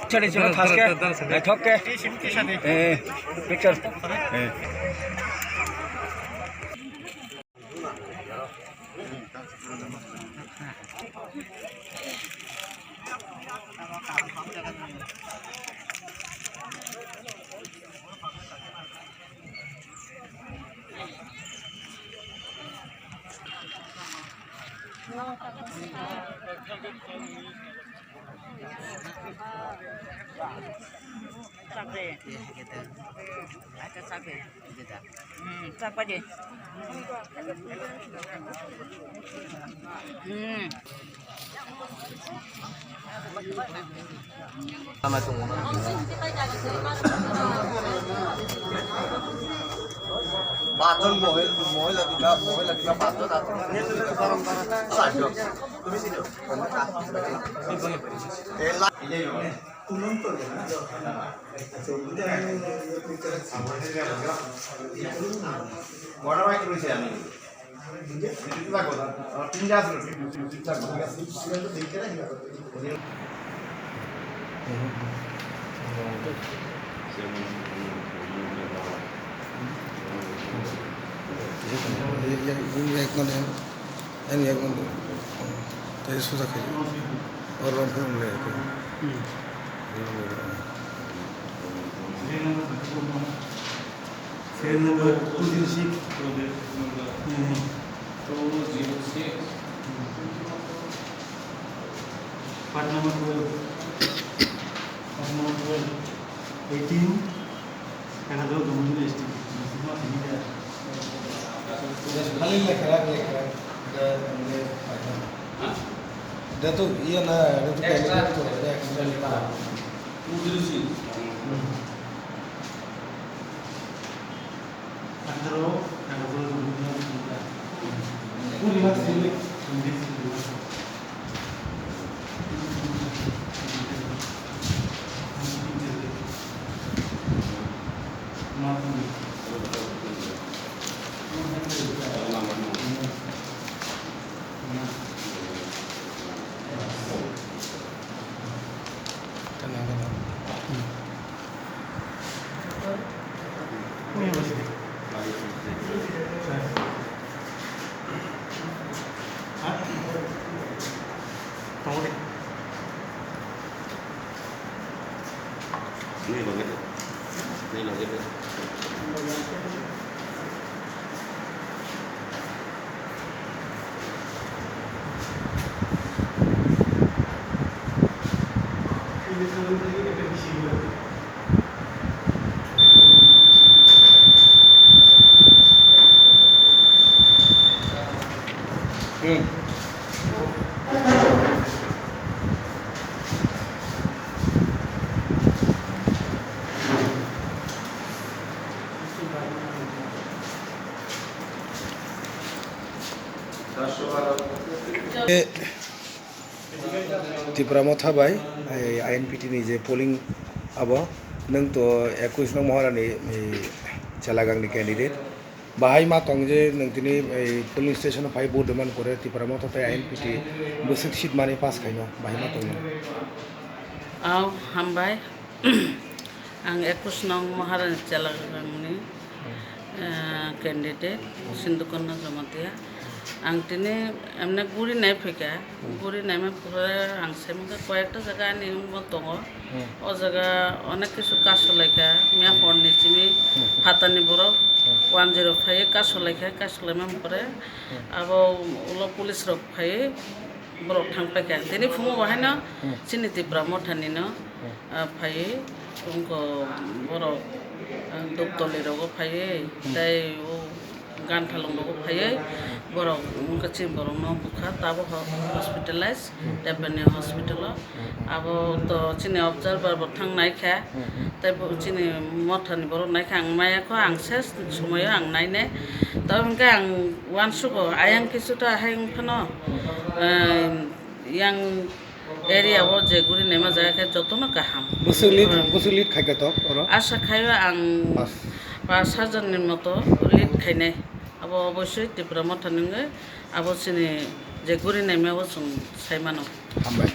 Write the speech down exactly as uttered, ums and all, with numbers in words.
Chale, chale, thaske, naithok ke. Eh, picture. Eh. Hmm, chak paidi. Hmm. Paanchjon mohil-, mohila diba, mohila diba paanchjon ato. Sajjo. Tumi sini. Ela. Ani yak mando. Tei suja khai. Or rom phung le. Hmm. Serial number two zero six. Hmm. Two zero six. Part number twelve. Part number twelve. Eighteen. Khali lekha, lekha. Da tu iya na, da tu kali tu, da tu kali tu. Tipra Motha bai, eh, I N P T ni je polling abo, nwng to ekush nong Mohara ni, eh, Chelagang ni candidate. Bahai ma tong je nwng tini, eh, polling station o phai vote demand kore, Tipra Motha tei I N P T bwswk seat mani pass khaino, bahai ma tong no? Aw, hambai. Ang ekush nong Maharani Chelagangni, eh, candidate, Sindhukona Jamatia. Ang tini emne guri nai phaikha, guri naima pore ang sai mankha koyekta jaga ani wngbo tongo. O jaga onek kisu kasu laikha, miya horni simi phatani borok one zero phaiwi kasu laikha, kasu laima pore abo ulo police rok phaiwi borok thang paikha. Tini phungo bo haino chini Tipra Motha nino, ah, phaiwi wngkha borok, ah, Duktoli rogo phaiwi tei o Ganthalung rogo phaiwi borok wngkha chini borokno bwkha tabuk ho-, hospitalize Depani hospital o. Abo to chini observer bo thang naikha. Tei bo chini Mothani borok naikha ang maya kho, ang ses sumaio ang nainai. Tei hwnkhe ang uansugo ayang kisu ta hai wngphano, eh, yang Area o je guri naima jaga khe jotono kaham. Bwswk lead, bwswk lead khai kha to oro? Asa khaio ang Pas. Pas hajar ni moto lead khainai. Abo oboisoi Tipra Motha ni wngwi abo chini je guri naima o chwng sai mano. Hambai.